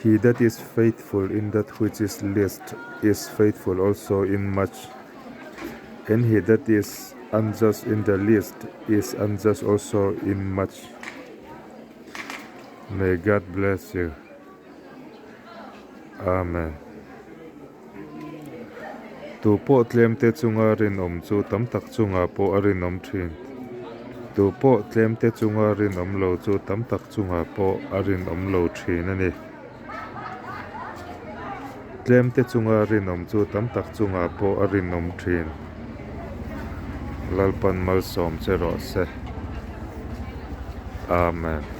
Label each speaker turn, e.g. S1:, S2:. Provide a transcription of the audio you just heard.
S1: He that is faithful in that which is least is faithful also in much, and he that is unjust in the least is unjust also in much. May God bless you. Amen. Tu pawh tlemte chunga rinawm chu tam tak chungah pawh a rinawm thin. Tu pawh tlemte chunga rinawm lo chu tam tak chungah pawh a rinawm lo thin a ni. Tlemte chunga rinawm chu tam tak chungah pawh a rinawm thin. Lalpan malsawm che rawh se. Amen.